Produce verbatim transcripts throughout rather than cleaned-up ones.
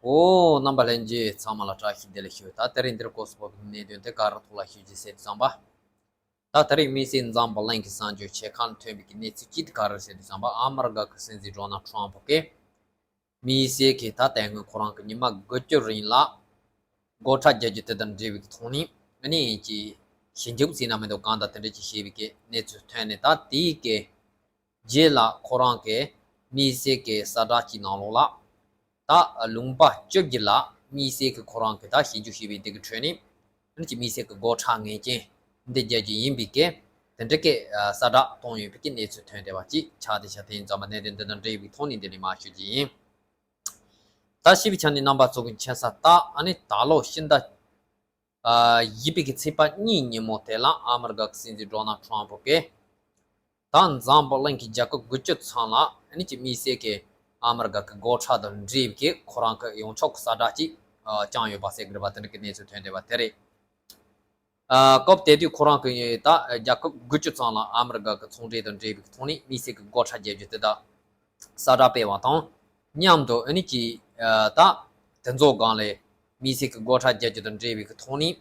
ཨོ། རྣམ་པ་ལྷན་རྒྱས་ཚང་མ་ལ་བཀྲ་ཤིས་བདེ་ལེགས་ཞུ། ད་དེ་རིང་འདིར་སྐོར་སུ་བབས་པའི་གནད་དོན་དེ་ག་རེ་ཐོག་ལ་ཞུ་རྒྱུ་ཟེར་དུས་ཙམ་པ། ད་དེ་རིང་དམིགས་བསལ་འཛམ་བུ་གླིང་གི་གསར་འགྱུར་ཆེ་ཁག་ལ་ཐོན་པའི་གནས་ཚུལ་གཅིག་དེ་ག་རེ་ཟེར་དུས་ཙམ་པ། ཨ་མི་རི་ཀ་གི་སྲིད་འཛིན་ཌོ་ནལ་ཊམ་ཕ་གིས་དམིགས་བསལ་གྱི་ད་དེ་སྔོན་ཁོ་རང་གི་ཉི་མ་དགུ་བཅུ་རིང་ལ་སྒོ་ཁྲལ་རྒྱག་རྒྱུ་དེ་དང་འབྲེལ་བའི་ཐོག་ནས་ཨ་ནི་ཅིག་ཞིབ་འཇུག་ཟེར་ན་མི་འདུག་གང་ལྟར་དེ་འདྲ་ཅིག་བྱས་པའི་གི་གནས་ཚུལ་ཐོན་ནས། ད་དེའི་གི་རྗེས་ལ་ཁོ་རང་གིས་དམིགས་བསལ་གྱི་གསལ་བསྒྲགས་ཅིག་ནང་ལོགས་ལ། ད་ལུང་པ་བཅུ་བརྒྱད་ལ་དམིགས་བསལ་གྱི་ཁོ་རང་གིས་ད་ཞིབ་འཇུག་བྱས་པའི་དེ་གི་ཁྲོད་ནས་ཨ་ནི་ཅིག་དམིགས་བསལ་གྱི་སྒོ་ཁྲལ་ངེས་ཅན་འདི་རྒྱག་རྒྱུ་ཡིན་པའི་གི་དེ་འདྲ་གི་གསལ་བསྒྲགས་བཏང་ཡོད་པའི་གི་གནས་ཚུལ་ཐོན་བསྡད་པ་ཅིག་ཆགས་བསྡད་ཤག་དེ་ཡིན་ཙང་མ་གནད་དོན་འདི་དང་འབྲེལ་བའི་ཐོག་ནས་འདི་ནས་མར་ཞུ་རྒྱུ་ཡིན། ད་ཞུས་པའི་ཆ་ནས་རྣམ་པ་ཚོ་གི་མཁྱེན་གསལ་ལྟར། ཨ་ནི་ད་ལོ་ཕྱི་ཟླ་ཨ་བཞི་པའི་གི་ཚེས་པ་གཉིས་ཉིན་མོ་དེ་ལ་ཨ་མི་རི་ཀ་གི་སྲིད་འཛིན་ཌོ་ནལ་ཊམ་ཕ་གིས་ད་འཛམ་བུ་གླིང་གི་རྒྱལ་ཁབ་དགུ་བཅུ་ཚང་ལ་ཨ་ནི་ཅིག་དམིགས་བསལ་གྱི་ཨ་མི་རི་ཀ་གི་སྒོ་ཁྲལ་དང་འབྲེལ་བའི་གི་ཁོ་རང་གི་ཡོངས་ཁྱབ་ཀྱི་གསལ་བསྒྲགས་ཅིག་ཨ་བསྐྱངས་ཡོད་པ་ཟེར་གི་རེད་པ། དེ་འདྲ་གི་གནས་ཚུལ་ཐོན་བསྡད་པ་དེ་རེད། ཨ་སྐབས་དེ་དུས་ཁོ་རང་གིས་ད་རྒྱལ་ཁབ་དགུ་བཅུ་ཚང་ལ་ཨ་མི་རི་ཀ་གི་ཚོང་འབྲེལ་དང་འབྲེལ་བའི་ཐོག་ནས་དམིགས་བསལ་གྱི་སྒོ་ཁྲལ་རྒྱག་རྒྱུ་དེ་དག་གསལ་བསྒྲགས་སྤེལ་བ་དང་མཉམ་དུ། ཨ་ནི་ཅིག་ཨ་ད་དེ་ཚོའི་སྒང་ལ་དམིགས་བསལ་གྱི་སྒོ་ཁྲལ་རྒྱག་རྒྱུ་དང་འབྲེལ་བའི་གི་ཐོག་ནས་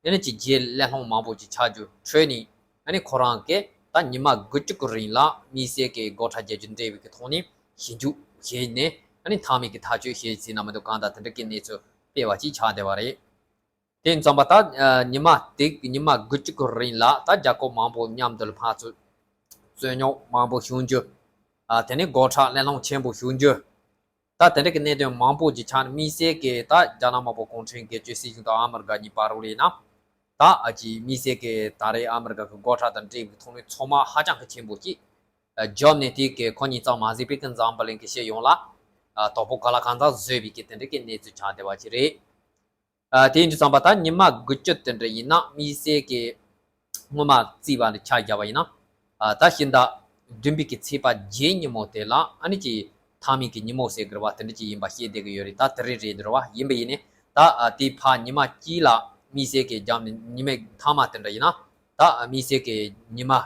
ཨ་ནི་ཅིག་རྗེས་གླེང་སློང་མང་པོ་ཅིག་ཆགས་རྒྱུ་ཁྲོད་ནས། ཨ་ནི་ཁོ་རང་གིས་ད་ཉི་མ་དགུ་བཅུ་གི་རིང་ལ་དམིགས་བསལ་གྱི་སྒོ་ཁྲལ་རྒྱག་རྒྱུ་འབྲེལ་བའི་གི་ཐོག་ནས་ཞིབ་འཇུག་བྱས་ནས། ཨ་ནི་མཐའ་མའི་གི་ཐག་གཅོད་བྱས་ཟེར་ན་མི་འདུག་གང་ལྟར་དེ་འདྲ་གི་གནས་ཚུལ་སྤེལ་བ་ཅིག་ཆགས་བསྡད་པ་རེད། དེ་ཡིན་ཙང་མ་ད་ཨ་ཉི་མ་དེ་ཉི་མ་དགུ་བཅུ་གི་རིང་ལ་ད་རྒྱལ་ཁབ་མང་པོ་མཉམ་དུ་ལ་ཕར་ཚུར་རྩོད་རྙོག་མང་པོ་བྱུང་རྒྱུ། ཨ་དེ་ནས་སྒོ་ཁྲལ་གླེང་སློང་ཆེན་པོ་བྱུང་རྒྱུ། ད་དེ་འདྲ་གི་གནད་དོན་མང་པོ་ཅིག་ཆགས་ནས། དམིགས་བསལ་གྱི་ད་རྒྱ་ནག་དམར་པོ་གུང་ཁྲན་སྒེར་གཅོད་སྲིད་གཞུང་དང་ཨ་མི་རི་ཀ་གཉིས་བར་ལ་ཡིན་ན། ད་ཨ་ཅིག་དམིགས་བསལ་གྱི་ད་རེས་ཨ་མི་རི་ཀ་གི་སྒོ་ཁྲལ་དང་འབྲེལ་བའི་ཐོག་ནས་ཚོད་དཔག་ཧ་ཅང་གི་ཆེན་པོ་ཅིག་ཨ་བརྒྱབ་ནས། དེ་གི་ཁོ་ཉིད་ཙམ་མ་ཟད་པའི་གི་འཛམ་བུ་གླིང་གི་སྤྱི་ཡོངས་ལ་ཨ་དོ་ཕོག་གང་ལ་གང་འཚམ་བཟོས་པའི་གི་དེ་འདྲ་གི་གནས་ཚུལ་ཆགས་བསྡད་པ་ཅིག་རེད། ཨ་དེ་ཡིན་དུས་ཙམ་པ་ད་ཉི་མ་དགུ་བཅུ་དེ་འདྲ་ཡིན་ན། དམིགས་བསལ་གྱི་སྔོན་མ་བརྩིས་པ་ལ་ཆ་བཞག་པ་ཡིན་ན། ཨ་ད་ཕྱི་ཟླ་བདུན་པའི་གི་ཚེས་པ་བརྒྱད་ཉིན་མོ་དེ་ལ་ཨ་ནི་ཅིག་མཐའ་མའི་གི་ཉིན་མོ་ཟེར་དགོས་རེད་པ། དེ་འདྲ་ཅིག་ཡིན་པ་བཤད་བསྡད་ཀྱི་ཡོད་རེད། ད་དེ་རིང་རེད་འདུག་རེད་པ། ཡིན་པ་ཡིན་ནའི་ད་ཨ་དེ་ཕར་ཉི་མ་གཅིག་ལ་དམིགས་བསལ་གྱི་བརྒྱབ་ནས་ཉི་མའི་མཐའ་མ་དེ་འདྲ་ཡིན་ན། ད་ཨ་དམིགས་བསལ་གྱི་ཉི་མ་ཨ་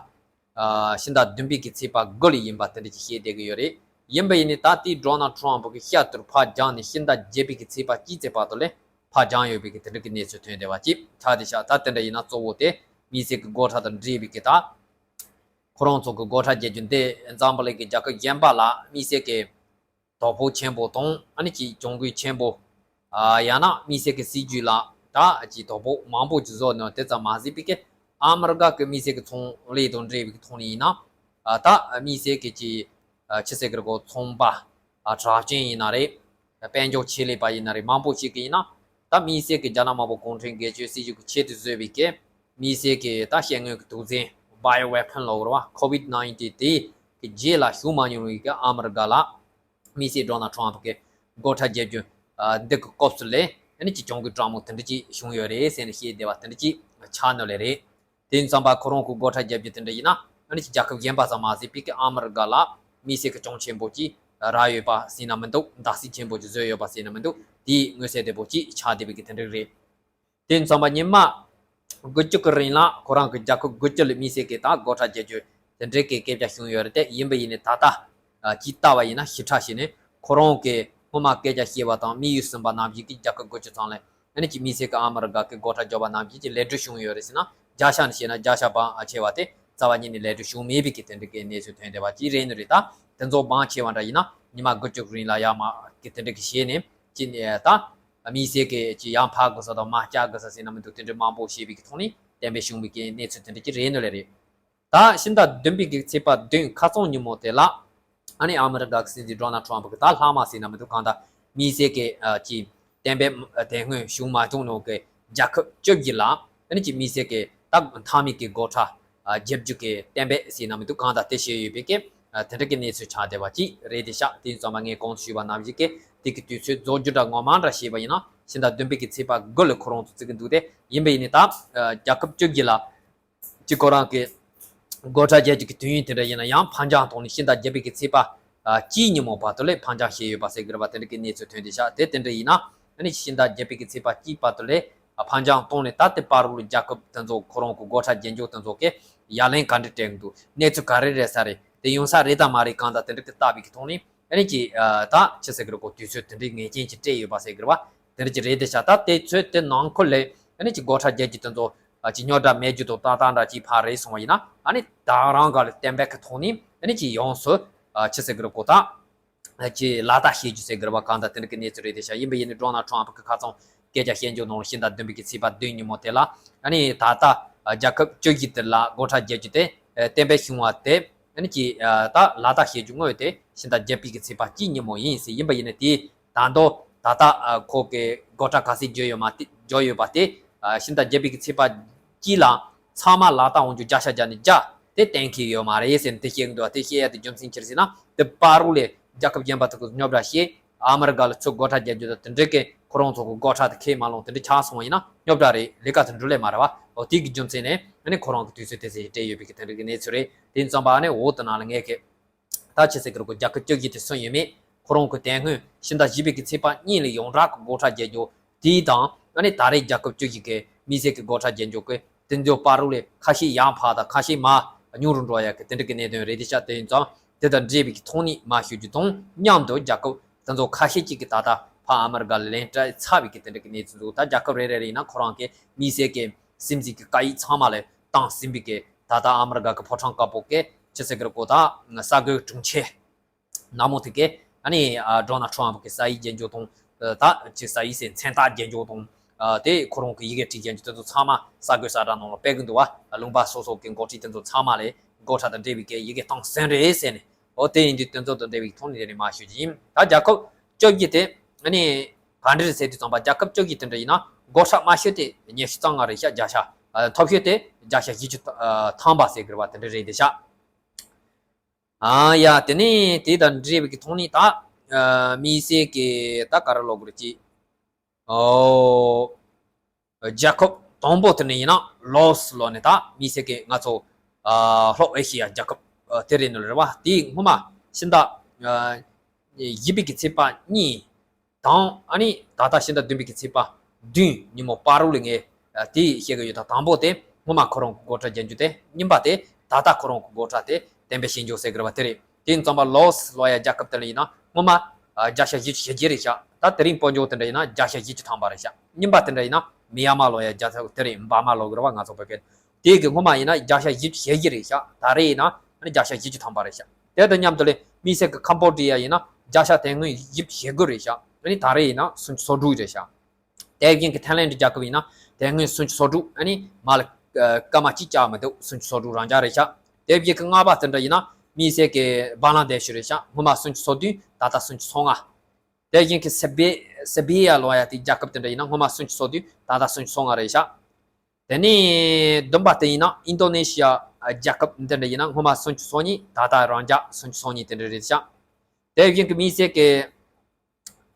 ཕྱི་ཟླ་བདུན་པའི་གི་ཚེས་པ་དགུ་ལ་ཡིན་པ་དེ་འདྲ་ཅིག་བཤད་བསྡད་ཀྱི་ཡོད་རེད། ཡིན་པ་ཡིན་ནའི་ད་ལྟའི་ཌོ་ནལ་ཊམ་ཕ་གི་ཤ་ཐུར་ཕར་བརྒྱངས་ནས་ཕྱི་ཟླ་བརྒྱད་པའི་གི་ཚེས་པ་གཅིག་ཙམ་བར་དུ་ལ་ཕར་བརྒྱངས་ཡོད་པའི་གི་དེ་འདྲ་གི་གནས་ཚུལ་ཐོན་བསྡད་པ་ཅིག་ཆགས་བསྡད་ཤག་ད་དེ་འདྲ་ཡིན་ན་གཙོ་བོ་དེ་དམིགས་བསལ་གི་སྒོ་ཁྲལ་དང་འབྲེལ་བའི་གི་ད་ཁོ་རང་ཚོ་གི་སྒོ་ཁྲལ་རྒྱག་རྒྱུ་འདི་འཛམ་བུ་གླིང་གི་རྒྱལ་ཁབ་གཞན་པ་ལ་དམིགས་བསལ་གི་དོ་ཕོག་ཆེན་པོ་དང་། ཨ་ནི་ཅིག་གྱོང་གུན་ཆེན་པོ། ཨ་ཡང་ན་དམིགས་བསལ་གྱི་སྲིད་ཇུས་ལ་ད་ཅིག་དོ་ཕོག་མང་པོ་ཅིག་བཟོས་ནས། དེ་ཙམ་མ་ཟད་པའི་གི་ཨ་མི་རི་ཀ་གི་དམིགས་བསལ་གྱི་ཚོང་ལས་དང་འབྲེལ་བའི་གི་ཐོག་ནས་ཡིན་ན། ཨ་ད་དམིགས་བསལ་གྱི་ཅིག་ཨ་ཆི་ཟེར་གི་རེད་གོ། ཚོང་པ། ཨ་གྲགས་ཅན་ཡིན་ན་རེད། དཔལ་འབྱོར་ཆེད་ལས་པ་ཡིན་ན་རེད། མང་པོ་ཞིག་གི་ཡིན་ན། ད་དམིགས་བསལ་གྱི་རྒྱ་ནག་དམར་པོ་གུང་ཁྲན་སྒེར་གཅོད་སྲིད་གཞུང་གི་ཆེད་དུ་བཟོས་པའི་གི་དམིགས་བསལ་གྱི་ད་ཤེས་དངོས་ཀྱི་དུག་རྫས། བྷའི་ཡོ་ཝེ་པོན་ལབ་དགོས་རེད་པ། ཁོ་ཝིད་ནའིན་ཊིན་དེ་གི་རྗེས་ལ་བྱུང་མ་མྱོང་བའི་གི་ཨ་མི་རི་ཀ་ལ་དམིགས་བསལ་ཌོ་ནལ་ཊམ་ཕ་གི་སྒོ་ཁྲལ་རྒྱག་རྒྱུ་ཨ་འདི་གི་སྐབས་སུ་ལ་ཨ་ནི་ཅིག་གྱོང་གུན་དྲག་མོ་དེ་འདྲ་ཅིག་བྱུང་ཡོད་རེད་ཟེར་ནས་བཤད་བསྡད་པ་དེ་འདྲ་ཅིག་ཆགས་ནི་ལས་རེད། དེ་ཡིན་ཙམ་པ་ཁོ་རང་གི་སྒོ་ཁྲལ་རྒྱག་རྒྱུ་དེ་འདྲ་ཡིན་ན། ཨ་ནི་ཅིག་རྒྱལ་ཁབ་གཞན་པ་ཙམ་མ་ཟད་པའི་གི་ཨ་མི་རི་ཀ་ལ་དམིགས་བསལ་གྱི་གྱོང་ཆེན་པོ་ཅིག་རག་ཡོད་པ་ཟེར་ན་མི་འདུག་བརྡབ་གསིག་ཆེན་པོ་ཅིག་བཟོས་ཡོད་པ་ཟེར་ན་མི་འདུག་དེའི་མངོན་གསལ་དོད་པོ་ཅིག་ཆགས་བསྡད་པའི་གི་དེ་འདྲ་རེད། དེ་ཡིན་ཙམ་པ་ཉི་མ་དགུ་བཅུ་གི་རིང་ལ་ཁོ་རང་གི་རྒྱལ་ཁབ་དགུ་བཅུ་ལ་དམིགས་བསལ་གྱི་ད་སྒོ་ཁྲལ་རྒྱག་རྒྱུ་དེ་འདྲའི་གི་སྐད་ཆ་བྱུང་ཡོད་རེད་དེ། ཡིན་པ་ཡིན་ནའི་ད་ལྟ་ཨ་ཅིག་ལྟ་བ་ཡིན་ན། ཞིབ་ཕྲ་བྱས་ནས་ཁོ་རང་གིས་སྔོན་མ་སྐད་ཆ་བཤད་པ་དང་དམིགས་ཡུལ་ཟིན་པ་ནང་བཞིན་གྱི་རྒྱལ་ཁབ་དགུ་བཅུ་ཚང་ལ་ཨ་ནི་ཅིག་དམིགས་བསལ་གྱི་ཨ་མི་རི་ཀ་གི་སྒོ་ཁྲལ་བརྒྱབ་པ་ནང་བཞིན་གྱི་ལེགས་གྲུབ་བྱུང་ཡོད་རེད་ཟེར་ན། བརྒྱ་ཆ་ནས་བཤད་ན་བརྒྱ་ཆ་དཔང་ཆེ་བ་དེ་རྩ་བ་ཉིད་ནས་ལེགས་གྲུབ་བྱུང་མེད་པའི་གི་དེ་འདྲའི་གི་གནས་ཚུལ་ཐོན་བསྡད་པ་ཅིག་རེད་ནི་རེད། ད་དེ་ཚོ་དཔང་ཆེ་བ་འདྲ་ཡིན་ན་ཉི་མ་དགུ་བཅུ་གི་རིང་ལ་ཡར་མར་གི་དེ་འདྲ་གི་བྱས་ནས་ཅི་ནས་ད་དམིགས་བསལ་གྱི་ཅི་ཡར་འཕར་དགོས་ས་དང་མར་བསྐྱར་དགོས་ས་ཟེར་ན་མི་འདུག་དེ་འདྲའི་མང་པོ་བྱས་པའི་གི་ཐོག་ནས་གཏན་འབེབས་བྱུང་བའི་གི་གནས་ཚུལ་དེ་འདྲ་ཅིག་རེད་ནི་ལས་རེད། ད་ཕྱི་ཟླ་བདུན་པའི་གི་ཚེས་པ་བདུན་ཁ་སང་ཉིན་མོ་དེ་ལ་ཨ་ནི་ཨ་མི་རི་ཀ་གི་སྲིད་འཛིན་ཌོ་ནལ་ཊམ་ཕ་གི་ད་ལྷག་མ་ཟེར་ན་མི་འདུག་གང་ལྟར་དམིགས་བསལ་གྱི་ཨ་ཅི་གཏན་འབེབས་དེ་སྔོན་བྱུང་མ་བྱུང་ནོ་གི་རྒྱལ་ཁབ་བཅུ་བཞི་ལ་ཨ་ནི་ཅི་དམིགས་བསལ་གྱི་ད་མཐའ་མའི་གི་སྒོ་ཁྲལ་ཨ་བརྒྱབ་རྒྱུ་གི་གཏན་འབེབས་ཟེར་ན་མི་འདུག་གང་ལྟར་དེ་བྱས་ཡོད་པའི་གི་ཨ་དེ་འདྲ་གི་གནས་ཚུལ་ཆགས་བསྡད་པ་ཅིག་རེད་དེ་ཤག་དེ་ཡིན་ཙང་མ་ངས་གོང་དུ་ཞུས་པ་ནང་བཞིན་གི་དེ་གི་དུས་ཚོད་རྫོགས་རྒྱུ་འདྲ་ངོ་མ་འདྲ་བྱས་པ་ཡིན་ན་ཕྱི་ཟླ་བདུན་པའི་གི་ཚེས་པ་དགུ་ལ་ཁོ་རང་ཚོ་བརྩི་གི་འདུག་དེ་ཡིན་པ་ཡིན་ནའི་ད་ཨ་རྒྱལ་ཁབ་བཅུ་བཞི་ལ། གཅིག་ཁོ་རང་གི་སྒོ་ཁྲལ་རྒྱག་རྒྱུ་གི་དུས་ཡུན་དེ་འདྲ་ཡིན་ན་ཡང་ཕར་འགྱངས་བཏང་ནས་ཕྱི་ཟླ་བརྒྱད་པའི་གི་ཚེས་པ་ཨ་གཅིག་ཉིན་མོ་བར་དུ་ལས་ཕར་འགྱངས་བྱས་ཡོད་པ་ཟེར་གི་རེད་པ། དེ་འདྲ་གི་གནས་ཚུལ་ཐོན་བསྡད་ཤག་དེ་དེ་འདྲ་ཡིན་ན་ཨ་ནི་ཕྱི་ཟླ་བརྒྱད་པའི་གི་ཚེས་པ་གཅིག་བར་དུ་ལས་ཨ་ཕར་འགྱངས་བཏང་ནས་ད་དེ་བར་དུ་རྒྱལ་ཁབ་དེ་ཚོ་ཁོ་རང་གི་སྒོ་ཁྲལ་རྒྱག་རྒྱུ་དེ་ཚོ་གི་ཡ་ལན་ག་འདྲ་སྤྲད་གི་འདུག་གནས་ཚུལ་ག་རེ་རེད་ས་རེད། དེ་ཡོང་ས་རེད་དམ་མ་རེད། གང་ལྟར་དེ་འདྲ་གི་ལྟ་བའི་གི་ཐོག་ནས་ ཨ་ནི་ཅིག་ད་ཆི་ཟེར་གི་རེད་གོ། དུས་ཚོད་དེ་འདྲའི་ངེས་ཅན་ཅིག་སྤྲད་ཡོད་པ་ཟེར་གི་རེད་བ། དེ་འདྲ་ཅིག་རེད་དེ་ཤག་ད་དེ་ཚོད་དེ་ནང་འཁོད་ལས་ཨ་ནི་ཅིག་སྒོ་ཁྲལ་རྒྱག་རྒྱུ་དེ་ཚོ་ཅིག་རྙོག་དྲ་མེད་རྒྱུ་དང་ཏག་ཏག་འདྲ་ཅིག་ཕར་རེད་སོང་བ་ཡིན་ན། ཨ་ནི་ད་རང་ག་ལ་གཏན་འབེབས་ཀྱི་ཐོག་ནས་ཨ་ནི་ཅིག་ཡོངས་སུ་ཆི་ཟེར་གི་རེད་གོ། ད་ཅིག་ལག་བསྟར་བྱེད་རྒྱུ་ཟེར་གི་རེད་བ། གང་ལྟར་དེ་འདྲ་གི་གནས་ཚུལ་རེད་དེ་ཤག་ཡིན་པ་ཡིན་ནའི་ཌོ་ནལ་ཊམ་ཕ་གི་ཁ་སང་སྐད་ཆ་བཤད་རྒྱུ་ནང་ལ་ཕྱི་ཟླ་བདུན་པའི་གི་ཚེས་པ་བདུན་ཉིན་མོ་དེ་ལ། ཨ་ནི་ད་ལྟ་རྒྱལ་ཁབ་བཅུ་བཞི་དེ་ལ་སྒོ་ཁྲལ་རྒྱག་རྒྱུ་དེ་གཏན་འབེབས་བྱུང་བ་དེ། ཨ་ནི་ཅིག་ད་ལག་བསྟར་བྱེད་རྒྱུ་དངོས་དེ་ཕྱི་ཟླ་བརྒྱད་པའི་གི་ཚེས་པ་གཅིག་ཉིན་མོ་ཡིན་ཟེར། ཡིན་པ་ཡིན་ན་དེ་ད་དུང་ད་ལྟ་ཁོ་གི་སྒོ་ཁྲལ་ག་ཚད་བརྒྱབ་ཡོད་མ་དེ་བརྒྱབ་ཡོད་པ་དེ་ཕྱི་ཟླ་བརྒྱད་པའི་གི་ཚེས་པ་གཅིག་ལ་ཚང་མ་ལག་བསྟར་འོང་རྒྱུ་བརྒྱ་ཆ་བརྒྱ་ནས་བརྒྱ་དེ་གཏན་འཁེལ་ཡོད་མ་རེད་ཟེར་ནས་དེ་བཤད་གི་འདུག་དེ་བཤད་ཡ་དེ་རྒྱུ་མཚན་ཅི་རེད་ཟེར་ན། དེ་བར་རུ་ལས་རྒྱལ་ཁབ་གཞན་པ་དག་གིས་རྙོག་དྲ་བཤད། ཨ་མི་རི་ཀ་ལ་ཚུར་སྒོ་ཁྲལ་རྒྱག་རྒྱུ་དང་དེ་འདྲའི་གི་ཁོ་རང་ཚོ་གི་སྒོ་ཁྲལ་དེ་ཁས་མ་ལོངས་དེ་འདྲ་ཆགས་སོང་བ་ཡིན་ན་རྙོག་དྲ་རེད། ལས་ཀ་དེ་འགྲུབ་ལེ་མ་རེད་བ། འོ་དེ་གི་རྒྱུ་མཚན་ནས་ཨ་ནི་ཁོ་རང་གི་དུས་ཚོད་དེ་ཚོད་སྤྲད་ཡོད་པའི་གི་དེ་འདྲའི་གི་གནས་ཚུལ་རེད། དེ་ཡིན་ཙང་པ་ཨ་ནི་འོག་དེ་ནང་ལ་ངས་གི་ད་ཆི་ཟེར་གི་རེད་གོ། རྒྱལ་ཁབ་བཅུ་བཞི་དེ་སུ་ཡོད་མེད། ཁོ་རང་གི་དེ་སྔོན་ཕྱི་ཟླ་བཞི་པའི་གི་ཚེས་པ་གཉིས་ལ་ཡོངས་གྲགས་གི་སྒོ་ཁྲལ་རྒྱག་རྒྱུ་དེ་དང་། ཨ་ནི་ད་རེས་རྒྱལ་ཁབ་བཅུ་བཞི་གི་མི་སེར་གི་སྒོ་ཁྲལ་རྒྱག་རྒྱུ་གི་དེ་ཚོ་བར་རུ་ལས་ཁ་ཤས་ཡར་འཕར་དང་ཁ་ཤས་མར་ཉུང་རུ་འགྲོ་ཡ་གི་དེ་འདྲ་གི་གནད་དོན་རེད་དེ་ཤག་དེ་ཡིན་ཙང་དེ་དང་འབྲེལ་བའི་གི་ཐོག་ནས་མར་ཞུ་རྒྱུ་དང་མཉམ་དུ་རྒྱལ་ཁབ་དེ་ཚོ་ཁ་ཤས་ཅིག་གིས་ད་ལྟ་ཕར་ཨ་མི་རི་ཀ་ལ་ལན་སྤྲད་ཚར་བའི་གི་དེ་འདྲ་གི་གནས་ཚུལ་འདུག་ད་རྒྱལ་ཁབ་རེ་རེ་རེ་ཡིན་ན་ཁོ་རང་གི་མི་སེར་གི་སིམ་འཛུལ་གི་སྐད་ཡིག་ཚང་མ་ལ་བཏང་ཟིན་པའི་གི་ད་ལྟ་ཨ་མི་རི་ཀ་གི་ཕོ་བྲང་དཀར་པོ་གི་ཆི་ཟེར་གི་རེད་གོ། ད་གསར་འགོད་དྲུང་ཆེ་ནག་མོ་དེ་གས་ཨ་ནི་ཌོ་ནལ་ཊམ་ཕ་གི་ས་ཡིག་རྒྱག་རྒྱུ་དང་། ད་ཅིག་ས་ཡིག་ཟེར། མཚན་རྟགས་རྒྱག་རྒྱུ་དང་། དེ་ཁོ་རང་གི་ཡི་གེ་བྲིས་རྒྱག་རྒྱུ་དེ་ཚོ་ཚང་མ་གསར་འགོད་གསལ་བསྒྲགས་ནང་ལ་སྤེལ་གི་འདུག་བ། ལུང་པ་སོ་སོ་གི་འགོ་ཁྲིད་དེ་ཚོ་ཚང་མ་ལ་སྒོ་ཁྲལ་དང་འབྲེལ་བའི་གི་ཡི་གེ་བཏང་ཟིན་རེད་ཟེར་ནས། འོ་དེ་ཡིན་དུས་དེ་ཚོ་དང་འབྲེལ་བའི་ཐོག་ནས་དེ་ནས་མར་ཞུ་རྒྱུ་ཡིན། ད་རྒྱལ་ཁབ་བཅོ་བརྒྱད་དེ་ཨ་ནི་ག་འདྲ་རེད་ཟེར་དུས་ཙམ་པ། རྒྱལ་ཁབ་བཅོ་བརྒྱད་དེ་འདྲ་ཡིན་ན་སྒོ་ཁྲལ་དམའ་ཤོས་དེ་ཉི་ཤུ་རྩ་ལྔ་རེད་ཤག་བརྒྱ་ཆ། མཐོ་ཤོས་དེ་བརྒྱ་ཆ་བཞི་བཅུ་ཐམ་པ་ཟེར་གི་རེད་བ། དེ་འདྲ་རེད་དེ་ཤག་ཨ་ཡ། དེ་ནས་དེ་དང་འབྲེལ་བའི་གི་ཐོག་ནས་ད་ཨ་མི་སེར་གི་ད་ག་རེ་ལབ་དགོས་རེད་ཅིག་ཨོ། རྒྱལ་ཁབ་དང་པོ་དེ་ནས་ཡིན་ན་ལའོ་སི་ལོ་ནས་ད་མི་སེར་གི་ང་ཚོ་ཨ་ལྷོ་ཨེ་ཤི་ཡ་རྒྱལ་ཁབ་ཨ་དེ་རེད་ནོ་རེད་བ། དེ་སྔོན་མ་ཕྱི་ཟླ་ཨ་བཞི་པའི་གི་ཚེས་པ་གཉིས་དང་། ཨ་ནི་ད་ལྟ་ཕྱི་ཟླ་བདུན་པའི་གི་ཚེས་པ་བདུན་ཉིན་མོ་བར་རུ་ལ་ངས་ཨ་དེ་བཤད་གི་ཡོད། ད་དང་པོ་དེ་སྔོན་མ་ཁོ་རང་གི་སྒོ་ཁྲལ་རྒྱག་རྒྱུ་དེ། གཉིས་པ་དེ་ད་ལྟ་ཁོ་རང་གི་སྒོ་ཁྲལ་དེ་གཏན་འབེབས་བྱེད་རྒྱུ་ཟེར་གི་རེད་བ། དེ་རེད། དེ་ཡིན་ཙང་པ་ལའོ་སི་ལོ་ཡ་རྒྱལ་ཁབ་དེ་ལ་ཡིན་ན་སྔོན་མ་ཨ་བརྒྱ་ཆ་བཞི་བཅུ་ཞེ་བརྒྱད་རེད་ཤག་ད་དེ་རིང་དཔལ་འབྱོར་དེ་འདྲ་ཡིན་ན་བརྒྱ་ཆ་བཞི་བཅུ་ཐམ་པ་རེད་ཤག་གཉིས་པ་དེ་འདྲ་ཡིན་ན་མི་ཡ་མ་ལོ་ཡ་རྒྱལ་ཁབ་དེ་རེད། འབར་མ་ལབ་གི་རེད་བ་ང་ཚོ་བོད་སྐད། དེ་གི་སྔོན་མ་ཡིན་ན་བརྒྱ་ཆ་བཞི་བཅུ་ཞེ་བརྒྱད་རེད་ཤག་ད་རེས་ཡིན་ན་ཨ་ནི་བརྒྱ་ཆ་བཞི་བཅུ་ཐམ་པ་རེད་ཤག་དེ་དང་མཉམ་དུ་ལས་མི་སེར་གི་ཁམ་བྷོ་ཌི་ཡ་ཡིན་ན་བརྒྱ་ཆ་དེ་སྔོན་བཞི་བཅུ་ཞེ་དགུ་རེད་ཤག་ཨ་ནི་ད་རེས་ཡིན་ན་སུམ་ཅུ་སོ་དྲུག་རེད་ཤག་དེ་བཞིན་གི་ཐའི་ལེན་ཌི་རྒྱལ་ཁབ་ཡིན་ན་དེ་སྔོན་སུམ་ཅུ་སོ་དྲུག་ཨ་ནི་མར་ལ་སྐར་མ་གཅིག་བཅག་མི་འདུག་སུམ་ཅུ་སོ་དྲུག་རང་འཇགས་རེད་ཤག་དེ་བཞིན་གི་ལྔ་པ་དེ་འདྲ་ཡིན་ན་མི་སེར་གི་བང་ལང་དེ་ཤུ་རེད་ཤག་སྔོན་མ་སུམ་ཅུ་སོ་བདུན། ད་ལྟ་སུམ་ཅུ་སོ་ལྔ། དེ་བཞིན་གི་སེ་བེ་སེ་བེ་ཡ་ལབ་ཡ་དེ་རྒྱལ་ཁབ་དེ་འདྲ་ཡིན་ན་སྔོན་མ་སུམ་ཅུ་སོ་བདུན། ད་ལྟ་སུམ་ཅུ་སོ་ལྔ་རེད་ཤག་དེ་ནས་བདུན་པ་དེ་ཡིན་ན་ཨིན་དོ་ནེ་ཤི་ཡ་རྒྱལ་ཁབ་དེ་འདྲ་ཡིན་ན་སྔོན་མ་སུམ་ཅུ་སོ་གཉིས། ད་ལྟ་རང་འཇགས་སུམ་ཅུ་སོ་གཉིས་དེ་འདྲ་རེད་ཤག་དེ་བཞིན་གི་མི་སེར་གི་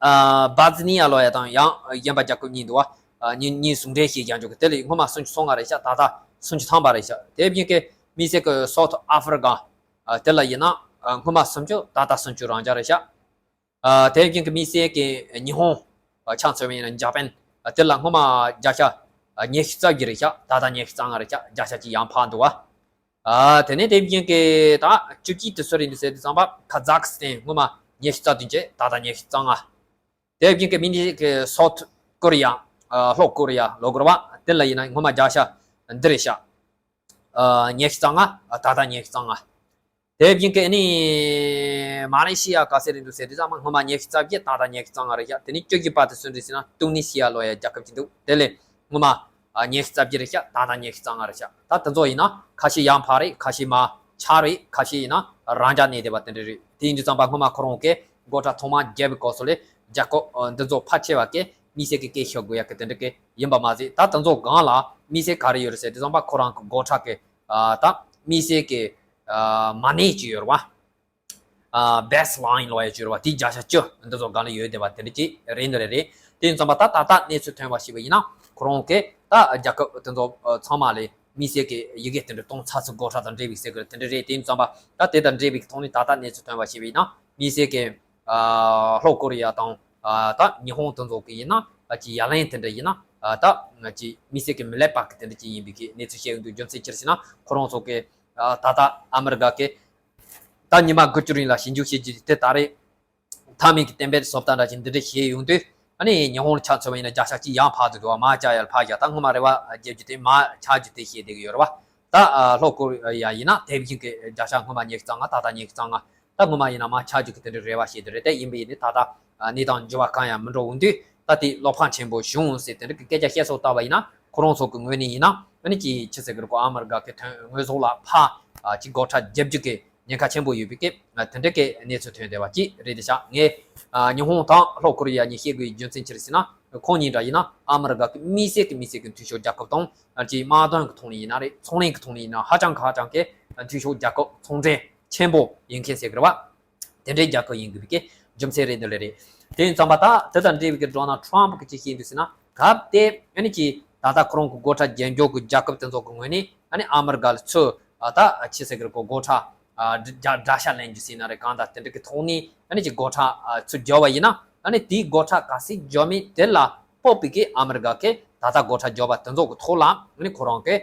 ཨ་བྷ་ཛི་ནི་ཡ་ལབ་ཡ་དང་ཡང་གཞན་པ་རྒྱལ་ཁབ་གཉིས་འདུག་བ། ཨ་གཉིས་གཉིས་ཟུང་འབྲེལ་ཞིག་རྒྱག་འཇོག་གི་དེ་ལ་སྔོན་མ་སུམ་ཅུ་སོ་ལྔ་རེད་ཤག་ད་ལྟ་སུམ་ཅུ་ཐམ་པ་རེད་ཤག་དེ་བཞིན་གི་མི་སེར་གི་སའུ་ཐི་ཨ་ཧྥི་རི་ཀ་ཨ་དེ་ལ་ཡིན་ན་ཨ་སྔོན་མ་སུམ་ཅུ། ད་ལྟ་སུམ་ཅུ་རང་འཇགས་རེད་ཤག་ཨ་དེ་བཞིན་གི་མི་སེར་གི་ཉི་ཧོང་ཨ་ཆ་མཚོན་པ་ཡིན་ན་ཇ་པན་ཨ་དེ་ལ་སྔོན་མ་བརྒྱ་ཆ་ཨ་ཉི་ཤུ་རྩ་བརྒྱད་རེད་ཤག་ད་ལྟ་ཉི་ཤུ་རྩ་ལྔ་རེད་ཤག་བརྒྱ་ཆ་གཅིག་ཡར་འཕར་འདུག་བ། ཨ་དེ་ནས་དེ་བཞིན་གི་ད་བཅུ་གཅིག་དེ་སུ་རེད་འདུག་ཟེར་དུས་ཙམ་པ་ཁ་ཛག་སི་ཐན་སྔོན་མ་ཉི་ཤུ་རྩ་བདུན་བྱས། ད་ལྟ་ཉི་ཤུ་རྩ་ལྔ། དེ་བཞིན་གི་མི་འདི་གི་སའུ་ཐི་ཀོ་རི་ཡ་ཨ་ལྷོ་ཀོ་རི་ཡ་ལབ་དགོས་རེད་བ། དེ་ལ་ཡིན་ན་སྔོན་མ་བརྒྱ་ཆ་འདི་རེད་ཤག་ཨ་ཉི་ཤུ་རྩ་ལྔ། ཨ་ད་ལྟ་ཉི་ཤུ་རྩ་ལྔ། དེ་བཞིན་གི་ཨ་ནི་མ་ལེ་ཤི་ཡ་ག་ཚད་རེད་འདུག་ཟེར་དུས་ཙམ་པ་སྔོན་མ་ཉི་ཤུ་རྩ་བརྒྱད། ད་ལྟ་ཉི་ཤུ་རྩ་ལྔ་རེད་ཤག་དེ་ནས་བཅུ་བཞི་པ་དེ་སུ་རེད་ཟེར་ན་ཏུ་ནི་ཤི་ཡ་ལབ་ཡ་རྒྱལ་ཁབ་ཅིག་འདུག་དེ་ལས་སྔོན་མ་ཨ་ཉི་ཤུ་རྩ་བརྒྱད་རེད་ཤག་ད་ལྟ་ཉི་ཤུ་རྩ་ལྔ་རེད་ཤག་ད་དེ་ཚོ་ཡིན་ན་ཁ་ཤས་ཡར་འཕར་རེད། ཁ་ཤས་མར་ཆག་རེད། ཁ་ཤས་ཡིན་ན་རང་འཇགས་གནས་བསྡད་པ་དེ་འདྲ་རེད། དེ་ཡིན་དུས་ཙམ་པ་སྔོན་མ་ཁོ་རང་གིས་སྒོ་ཁྲལ་ཐོག་མར་བརྒྱབ་པའི་སྐབས་སུ་ལས་རྒྱལ་ཁབ་ཨ་འདི་ཚོ་ཕལ་ཆེ་བ་གིས་མི་སེར་གི་སྐད་ཤོད་དགོས་ཡ་གི་དེ་འདྲ་གི་ཡིན་པ་མ་ཟད། ད་དེ་ཚོ་སྒང་ལ་མི་སེར་ག་རེ་ཡོད་རེད་ཟེར་དུས་ཙམ་པ་ཁོ་རང་གི་སྒོ་ཁྲལ་གི་ཨ་ད་མི་སེར་གི་ཨ་མ་གནས་ཅིག་ཡོད་རེད་བ། ཨ་བེ་སི་ལའིན་ལབ་ཡ་ཅིག་ཡོད་རེད་བ། དེ་བརྒྱ་ཆ་བཅུ་འདི་ཚོ་སྒང་ལ་ཡོད་བསྡད་པ་དེ་འདྲ་ཅིག་རེད་འདི་རེད་རེད། དེ་ཡིན་ཙམ་པ་ད་ད་ལྟ་གནས་ཚུལ་ཐོན་པ་ཞིག་ཡིན་ན་ཁོ་རང་གིས་ད་རྒྱལ་ཁབ་དེ་ཚོ་ཨ་ཚང་མ་ལ་མི་སེར་གི་ཡི་གེ་དེ་འདྲ་གཏོང་ཚར་ཚུལ་སྒོ་ཁྲལ་དང་འབྲེལ་བའི་ཟེར་གི་རེད། དེ་འདྲ་རེད། དེ་ཡིན་ཙམ་པ་ད་དེ་དང་འབྲེལ་བའི་ཐོག་ནས་ད་ལྟ་གནས་ཚུལ་ཐོན་པ་ཞིག་ཡིན་ན་མི་སེར་གི་ཨ་ལྷོ་ཀོ་རི་ཡ་དང་ཨ་ད་ཉི་ཧོང་དེ་ཚོ་གི་ཡིན་ན་ཨ་ཅིག་ཡ་ལན་དེ་འདྲ་ཡིན་ན་ཨ་ད་ང་ཅིག་མི་སེར་གི་མི་ལེགས་པ་གི་དེ་འདྲ་ཅིག་ཡིན་པའི་གི་གནས་ཚུལ་བཤད་ཡོང་དུས། རྒྱུ་མཚན་ཅི་རེད་ཟེར་ན་ཁོ་རང་ཚོ་གི་ཨ་ད་ལྟ་ཨ་མི་རི་ཀ་གི་ད་ཉི་མ་དགུ་བཅུ་རིང་ལ་ཞིབ་འཇུག་བྱེད་རྒྱུ་དེ་ད་རེས་ ཐ་མའི་གི་གཏན་འབེབས་བཟོ་ལྟ་འདྲ་ཅིག་འདི་འདྲ་བྱས་ཡོང་དུས། ཨ་ནི་ཉི་ཧོང་ལ་ཆ་མཚོན་པ་ཡིན་ན་རྒྱལ་ས་གཅིག་ཡང་ཕར་དུ་འདུག་བ། མར་བཅར་ཡ་ལ་ཕར་བཞག་ད་སྔོན་མ་རེ་བ་བརྒྱབ་རྒྱུ་དེ་མར་ཆག་རྒྱུ་དེ་བཤད་བསྡད་ཀྱི་ཡོད་རེད་བ། ད་ལྷོ་ཀོ་རི་ཡ་ཡིན་ན་དེ་བཞིན་གྱི་རྒྱལ་ས་སྔོན་མ་ཉི་ཤུ་རྩ་ལྔ། ད་ལྟ་ཉི་ཤུ་རྩ་ལྔ། ད་སྔོན་མ་ཡིན་ན་མར་ཆག་རྒྱུ་གི་དེ་འདྲའི་རེ་བ་བྱས་བསྡད་རེད། དེ་ཡིན་པ་ཡིན་ནའི་ད་ལྟ་གནས་སྟངས་འགྱུར་བ་གང་ཡང་མི་འགྲོ་འོང་དུས། ད་དེ་བློ་ཕམ་ཆེན་པོ་བྱུང་ཟེར་དེ་འདྲ་གི་སྐད་ཆ་བཤད་སྲོལ་བཏང་བ་ཡིན་ན། ཁོ་རང་ཚོ་གི་ངོས་ནས་ཡིན་ན་ཨ་ནི་ཅིག་ཆི་ཟེར་གི་རེད་གོ། ཨ་མི་རི་ཀ་གི་དོན་དངོས་ཟོག་ལ་ཕར་ཅིག་སྒོ་ཁྲལ་རྒྱབ་རྒྱུ་གི་ཉེན་ཁ་ཆེན་པོ་ཡོད་པའི་གི་དེ་འདྲ་གི་གནས་ཚུལ་ཐོན་བསྡད་པ་ཅིག་རེད་དེ་ཤག་ངས་ཉི་ཧོང་དང་ལྷོ་ཀོ་རི་ཡ་གཉིས་བཤད་དགོས་པའི་རྒྱུ་མཚན་ཅི་རེད་ཟེར་ན། ཁོང་གཉིས་འདྲ་ཡིན་ན་ཨ་མི་རི་ཀ་གི་དམིགས་བསལ་གྱི་དམིགས་བསལ་གྱི་མཐུན་ཕྱོགས་རྒྱལ་ཁབ་དང་། ཅིག་དམག་དོན་གྱི་ཐོག་ནས་ཡིན་ན་རེད། ཚོང་ལས་ཀྱི་ཐོག་ནས་ཡིན་ན་ཧ་ཅང་གི་ཧ་ཅང་གི་མཐུན་ཕྱོགས་རྒྱལ་ཁབ་ཚོང་འབྲེལ་ཆེན་པོ་ཡིན་མཁན་ཟེར་གི་རེད་བ། དེ་འདྲའི་རྒྱལ་ཁབ་ཡིན་དགོས་པའི་གི་རྒྱུ་མཚན་རེད་འདི་ལས་རེད། དེ་ཡིན་ཙམ་པ་ད་དེ་དང་འབྲེལ་བའི་གི་ཌོ་ནལ་ཊམ་གྱིས་ཅི་བཤད་འདུག་ཟེར་ན། གལ་ཏེ་ཨ་ནི་ཅིག་ད་ལྟ་ཁོ་རང་གི་སྒོ་ཁྲལ་རྒྱག་འཇོག་གི་རྒྱལ་ཁབ་དེ་ཚོ་གི་ངོས་ནས་ཨ་ནི་ཨ་མི་རི་ཀ་ལ་ཚུར་ད་ཅི་ཟེར་གི་རེད་གོ། སྒོ་ཁྲལ་དགྲ་དགྲ་ཤ་ལེན་རྒྱུ་ཟེར་ན་རེད། གང་ལྟར་དེ་འདྲ་གི་ཐོག་ནས་ཨ་ནི་ཅིག་སྒོ་ཁྲལ་ཚུར་རྒྱག་པ་ཡིན་ན། ཨ་ནི་དེའི་སྒོ་ཁྲལ་ག་ཚོད་རྒྱག་མིན་དེ་ལ་དཔག་པའི་གི་ཨ་མི་རི་ཀ་གི་ད་ལྟ་སྒོ་ཁྲལ་རྒྱག་པ་དེ་ཚོ་གི་ཐོག་ལ་ཨ་ནི་ཁོ་རང་གི་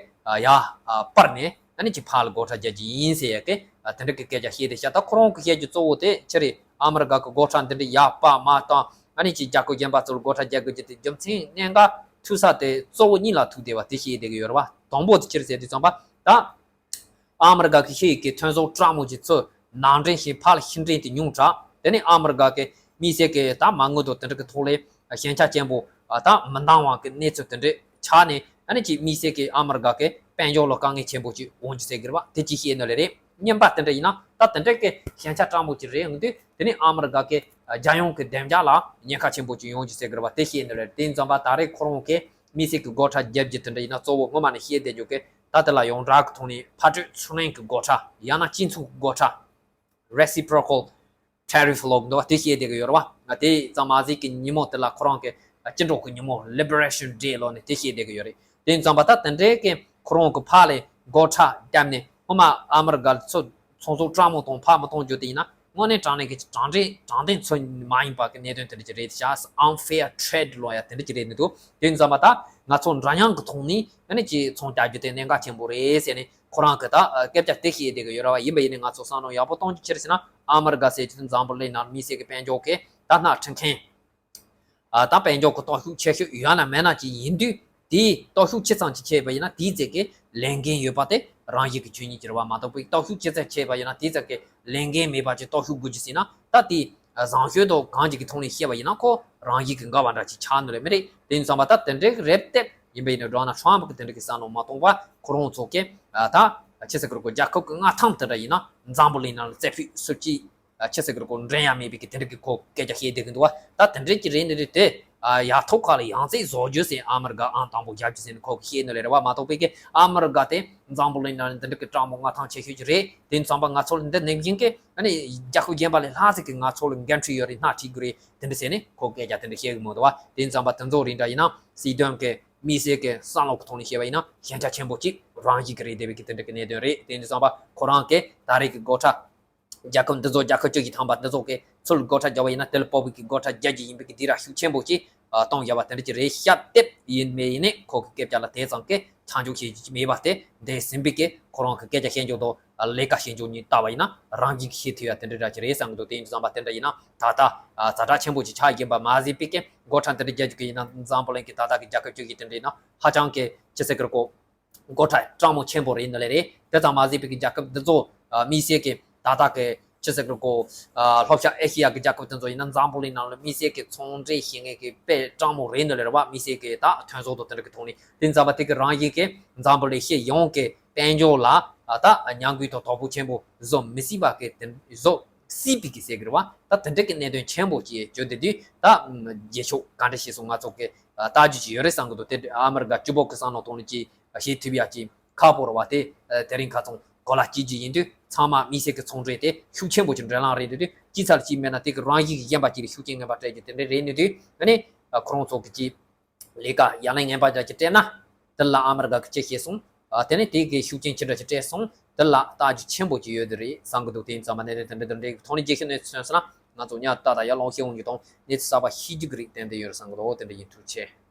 ཡར་སྤར་ནས་ཨ་ནི་ཅིག་ཕར་ལ་སྒོ་ཁྲལ་རྒྱག་རྒྱུ་ཡིན་ཟེར་ཡ་གི་དེ་འདྲ་གི་སྐད་ཆ་བཤད་དེ་ཤག་ད་ཁོ་རང་གི་བཤད་རྒྱུ་གཙོ་བོ་དེ་ཅི་རེད། ཨ་མི་རི་ཀ་གི་སྒོ་ཁྲལ་འདི་འདྲ་ཡར་སྤར་མ་བཏང་། ཨ་ནི་ཅིག་རྒྱལ་ཁབ་གཞན་པ་ཚོར་སྒོ་ཁྲལ་རྒྱག་དགོས་རྒྱུ་དེ་རྒྱུ་མཚན་གནད་འགག་ཐུག་ས་དེ་གཙོ་བོ་གཉིས་ལ་ཐུག་བསྡད་པ་དེ་བཤད་བསྡད་གི་ཡོད་རེད་བ། དང་པོ་དེ་ཅི་རེད་ཟེར་དུས་ཙམ་པ་ད། ཨ་མི་རི་ཀ་གི་ཤེས་ཡོན་གྱི་ཐོན་ཟོག་སྤྲ་མོ་ཅིག་ཚུར་ནང་འདྲེན་བྱས་ཕར་ལ་ཕྱིར་འདྲེན་དེ་ཉུང་དྲགས། དེ་ནས་ཨ་མི་རི་ཀ་གི་དམིགས་བསལ་གྱི་ད་མ་དངུལ་དང་དེ་འདྲ་གི་ཐོག་ལས་ཞན་ཆ་ཆེན་པོ་ད་མི་འདང་བ་གི་གནས་ཚུལ་དེ་འདྲ་ཆགས་ནས། ཨ་ནི་ཅིག་དམིགས་བསལ་གྱི་ཨ་མི་རི་ཀ་གི་དཔལ་འབྱོར་ལ་དཀའ་ངལ་ཆེན་པོ་ཅིག་འོང་རྒྱུ་ཟེར་གི་རེད་བ། དེ་ཅིག་བཤད་ནི་ལས་རེད། གཉིས་པ་དེ་འདྲ་ཡིན་ན་ད་དེ་འདྲ་གི་ཞན་ཆ་སྤྲ་མོ་ཅིག་རེད་འོང་དུས། དེ་ནས་ཨ་མི་རི་ཀ་གི་རྒྱལ་ཡོངས་ཀྱི་བདེ་འཇགས་ལ་ཉེན་ཁ་ཆེན་པོ་ཅིག་ཡོང་རྒྱུ་ཟེར་གི་རེད་བ། དེ་བཤད་ནི་ལས་རེད། དེ་ཡིན་ཙམ་པ་ད་རེས་ཁོ་རང་གི་དམིགས་བསལ་གྱི་སྒོ་ཁྲལ་རྒྱབ་རྒྱུ་དེ་འདྲ་ཡིན་ན། གཙོ་བོ་སྔོན་མ་ནས་བཤད་བསྡད་རྒྱུ་གི་ད་དེ་ལ་ཡོངས་གྲགས་ཀྱི་ཐོག་ནས་ཕར་སྤྲོད་ཚུར་ལེན་གྱི་སྒོ་ཁྲལ་ཡང་ན་སྤྱི་མཚུངས་ཀྱི་སྒོ་ཁྲལ། Reciprocal Tariff ལབ་འདུག་བ། དེ་བཤད་བསྡད་ཀྱི་ཡོད་རེད་བ། དེ་ཙམ་མ་ཟད་ཀྱི་ཉིན་མོ་དེ་ལ་ཁོ་རང་གི་སྤྱི་འགྲོས་ཀྱི་ཉིན་མོ་Liberation Day ལབ་ནས་དེ་བཤད་བསྡད་ཀྱི་ཡོད་རེད། དེ་ཡིན་ཙམ་པ་ད་དེ་འདྲའི་གི་ཁོ་རང་གི་ཕར་ལ་སྒོ་ཁྲལ་བརྒྱབ་ནས་སྔོན་མ་ཨ་མི་རི་ཀ་ལ་ཚོ་ཚོང་ཟོག་སྤྲ་མོ་དང་ཕར་མི་གཏོང་རྒྱུ་དེ་ཡིན་ན། དངོས་གནས་དྲང་གནས་ཀྱི་དྲང་བདེན་དྲང་བདེན་ཚོད་མ་ཡིན་པ་གི་གནད་དོན་དེ་འདྲ་ཅིག་རེད་ཤག Unfair trade ལབ་ཡ་དེ་འདྲ་ཅིག་རེད་འདུག་དེ་ཡིན་ཙམ་པ་ད་ང་ཚོ་འདྲ་མཉམ་གི་ཐོག་ནས་ཨ་ནི་ཅིག་ཚོང་རྒྱག་རྒྱུ་དེ་གནད་འགག་ཆེན་པོ་རེད་ཟེར་ནས། ཁོ་རང་གི་ད་སྐད་ཆ་དེ་བཤད་བསྡད་ཀྱི་ཡོད་རེད་བ། ཡིན་པ་ཡིན་ནའི་ང་ཚོ་བསམ་བློ་ཡག་པོ་གཏོང་རྒྱུ་ཅི་རེད་ཟེར་ན། ཨ་མི་རི་ཀ་ཟེར་རྒྱུ་དེ་འཛམ་བུ་གླིང་ནང་དམིགས་བསལ་གྱི་དཔལ་འབྱོར་གྱི་ད་སྣ་ཁྲིད་མཁན། ཨ་ད་དཔལ་འབྱོར་གྱི་སྟོབས་ཤུགས་ཆེ་ཤོས་ཡོད་ན་མེད་ན་ཅིག་ཡིན་དུས། དེའི་སྟོབས་ཤུགས་ཆེ་ཙམ་ཅིག་ཆེ་བ་ཡིན་ན། དེའི་རྩེ་གི་ལས་འགན་ཡོད་པ་དེ་རང་བཞིན་གྱི་ཆོས་ཉིད་ཀྱི་རེད་བ། མ་གཏོགས་པའི་སྟོབས་ཤུགས་ཆེ་ཙམ་ཆེ་བ་ཡིན་ན། དེའི་རྩེ་གི་ལས་འགན་མེད་པ་ཅིག་སྟོབས་ཤུགས་དགོས་རྒྱུ་ཟེར་ན། ད་དེ་བཟང་སྤྱོད་དང་གང་ཅིག་གི་ཐོག་ནས་བཤད་པ་ཡིན་ན་ཁོ་རང་བཞིན་གྱི་འགལ་བ་འདྲ་ཅིག་ཆགས་ནི་རེད་མི་རེད། དེ་ཡིན་ཙམ་པ་ད་དེ་འདྲའི་རེད་དེ། ཡིན་པ་ཡིན་ན་ཌོ་ནལ་ཊམ་གི་དེ་འདྲ་གི་བསམ་བློ་མ་གཏོང་བ། ཁོ་རང་ཚོ་གི་ཨ་ད་ཆི་ཟེར་གི་རེད་གོ། རྒྱལ་ཁབ་ཀྱི་མངའ་ཐང་དེ་འདྲ་ཡིན་ན་འཛམ་བུ་གླིང་ནང་ལ་རྩེ་ཕུད་སུ་གཅིག་ཨ་ཆི་ཟེར་གི་རེད་གོ། འགྲན་ཡ་མེད་པའི་གི་དེ་འདྲ་གི་ཁོ་སྐད་ཆ་བཤད་བསྡད་གི་འདུག་བ། ད་དེ་འདྲ་གི་རེད་ནི་རེད་དེ། ཨ་ཡག་ཐོག་ཁ་ལ་ཡང་རྩེ་བཟོ་རྒྱུ་ཟེར། ཨ་མི་རི་ཀ་ཨང་དང་པོ་རྒྱག་རྒྱུ་ཟེར་ནས་ཁོ་གི་བཤད་ནི་ལས་རེད་བ། མ་གཏོགས་པའི་གི་ཨ་མི་རི་ཀ་དེ་འཛམ་བུ་གླིང་ནང་ལ་དེ་འདྲ་གི་སྤྲ་མོ་མངའ་ཐང་ཆེ་ཤོས་ཀྱི་རེད། དེ་ཡིན་ཙམ་པ་ང་ཚོ་ལ་འདི་ནང་བཞིན་གི་ཨ་ནི་རྒྱལ་ཁབ་གཞན་པ་ལས་ལྷག་ཙམ་གི་ང་ཚོ་ལ་འགན་འཁྲི་ཡོད་རེད། སྣ་ཁྲིད་དགོས་རེད། དེ་འདྲ་ཟེར་ནས་ཁོ་སྐད་ཆ་དེ་འདྲ་བཤད་གི་མི་འདུག་བ། དེ་ཡིན་ཙམ་པ་དེ་ཚོ་རེད་འདྲ་ཡིན་ན། སྲིད་དོན་གི་དམིགས་བསལ་གྱི་བསམ་བློ་གི་ཐོག་ནས་བཤད་པ་ཡིན་ན་ཞན་ཆ་ཆེན་པོ་ཅིག་རང་བཞིན་གྱི་རེད་བསྡད་པའི་གི་དེ་འདྲ་གི་གནད་དོན་རེད། དེ་ཡིན་ཙམ་པ་ཁོ་རང་གི་ད་རེས་ཀྱི་སྒོ་ཁྲལ་རྒྱལ་ཁབ་འདི་ཚོ་རྒྱལ་ཁབ་བཅུ་བཞི་ཐམ་པ་འདི་ཚོ་གི་ཚུར་སྒོ་ཁྲལ་རྒྱག་པ་ཡིན་ན། དེ་ལ་དཔག་པའི་གི་སྒོ་ཁྲལ་རྒྱག་རྒྱུ་ཡིན་པའི་གི་དེ་ར་ཤུགས་ཆེན་པོ་ཅིག་གཏོང་བཞག་པ་དེ་འདྲ་ཅིག་རེད་ཤག་དེབ་ཡིན་མེད་ཡིན་ནས་ཁོ་གི་སྐད་ཆ་ལ་དེ་ཙམ་གི་ཆ་འཇོག་བྱེད་རྒྱུ་ཅིག་མེད་པ་དེ། འདས་ཟིན་པའི་གི་ཁོ་རང་གི་སྐད་ཆ་ཤེས་འཇོག་དང་ལས་ཀ་ཤེས་འཇོག་གཉིས་བལྟ་བ་ཡིན་ན་རང་བཞིན་གྱི་ཤེས་ཐུབ་ཡ་དེ་འདྲ་འདྲ་ཅིག་རེད་བསམ་གི་འདུག་དེ་ཡིན་དུས་ཙམ་པ་དེ་འདྲ་ཡིན་ན་ད་ལྟ་ཛ་དྲག་ཆེན་པོ་ཅིག་ཆགས་ཡིན་པ་མ་ཟད་པའི་གི་སྒོ་ཁྲལ་འདི་འདྲ་རྒྱག་རྒྱུ་གི་ཡིན་ན། འཛམ་བུ་གླིང་གི་ད་ལྟ་གི་རྒྱལ་ཁབ་བཅུ་བཞི་དེ་འདྲ་ཡིན་ན་ཧ་ཅང་གི་ཅི་ཟེར་གི་རེད་གོ། སྒོ་ཁྲལ་སྤྲ་མོ་ཆེན་པོ་རེད་འདི་ལས་རེད། དེ་ཙམ་མ་ཟད་པའི་གི་རྒྱལ་ཁབ་འདི་ཚོ་དམིགས་བསལ་གི་ད་ལྟ་གི་ཅི་ཟེར་གི་རེད་གོ། ལྷོ་ཤར་ཨེ་ཤི་ཡ་གི་རྒྱལ་ཁབ་དེ་ཚོ་ཡིན་ན་འཛམ་བུ་གླིང་ནང་ལ་དམིགས་བསལ་གི་ཚོང་འབྲེལ་བྱེད་མཁན་གི་དཔེ་སྤྲ་མོ་རེད་འདི་ལས་རེད་བ། དམིགས་བསལ་གི་ད་ཐོན་ཟོག་དང་དེ་འདྲ་གི་ཐོག་ནས། དེ་ཙམ་པ་དེ་གི་རང་བཞིན་གི་འཛམ་བུ་གླིང་སྤྱི་ཡོངས་གི་དཔལ་འབྱོར་ལ་ད་ཉམས་རྒུད་དང་དོ་ཕོག་ཆེན་པོ་བཟོ་མི་སྲིད་པ་གི་དེ་བཟོ་སྲིད་པའི་གི་ཟེར་གི་རེད་བ། ད་དེ་འདྲ་གི་གནད་དོན་ཆེན་པོ་ཅིག་བརྗོད་དེ་དུས་ད་རྗེས་ཕྱོགས་ག་འདྲ་ཞིག་སོང་ང་ཚོ་གི་ལྟ་རྒྱུ་ཅིག་ཡོད་རེད་བསམ་གི་འདུག་དེ་ཨ་མི་རི་ཀ་སྤྱི་པོ་གི་བསམ་བློ་ཐོག་ནས་ཅིག་བྱེད་ཐུབ་ཡ་ཅིག་ཁག་པོ་རེད་བ། དེ་དེ་རིང་ཁ་སང་གོ་ལ་སྐྱེལ་རྒྱུ་ཡིན་དུས་ཚང་མ་དམིགས་བསལ་གི་ཚོང་འབྲེལ་དེ་ཤུགས་ཆེན་པོ་ཅིག་འགྲན་ལམ་རེད་འདུག་དུས་གཅིག་ཚར་གཅིག་མེད་ན་དེ་གི་རང་བཞིན་གི་གཞན་པ་ཅིག་ལ་ཤུགས་རྐྱེན་ངན་པ་སྤྲད་རྒྱུ་དེ་འདྲ་རེད་འདུག་དུས། ཨ་ནི་ཁོ་རང་ཚོ་གི་ཅིག་ལས་ཀ་ཡ་ལན་ངན་པ་འདྲ་ཅིག་སྤྲད་ན། དེ་ལ་ཨ་མི་རི་ཀ་གི་ཅི་བྱས་སོང་། ཨ་དེ་ནས་དེ་གི་ཤུགས་རྐྱེན་ཅི་འདྲ་ཅིག་སྤྲད་སོང་། དེ་ལ་ལྟ་རྒྱུ་ཆེན་པོ་ཅིག་ཡོད་དེ་རེད་བསམ་གི་འདུག་དེ་ཡིན་ཙམ་པ་ནས་དེ་འདྲ་དེ་འདྲའི་ཐོག་ནས་རྗེས་ཤུལ་གནས་ཚུལ་ཐོན་སོང་ན་ང་ཚོ་ཉག་ཏག་ཏག་ཡར་ལངས་ཤེས་འོང་རྒྱུ་དང་གནས་ཚུལ་གསར་པ་ཤེས་རྒྱུ་གི་རིགས་ཏན་ཏན་ཡོད་རེད་བསམ་གི་འདུག་དེ་འདྲ་ཡིན། ཐུགས་རྗེ་ཆེ།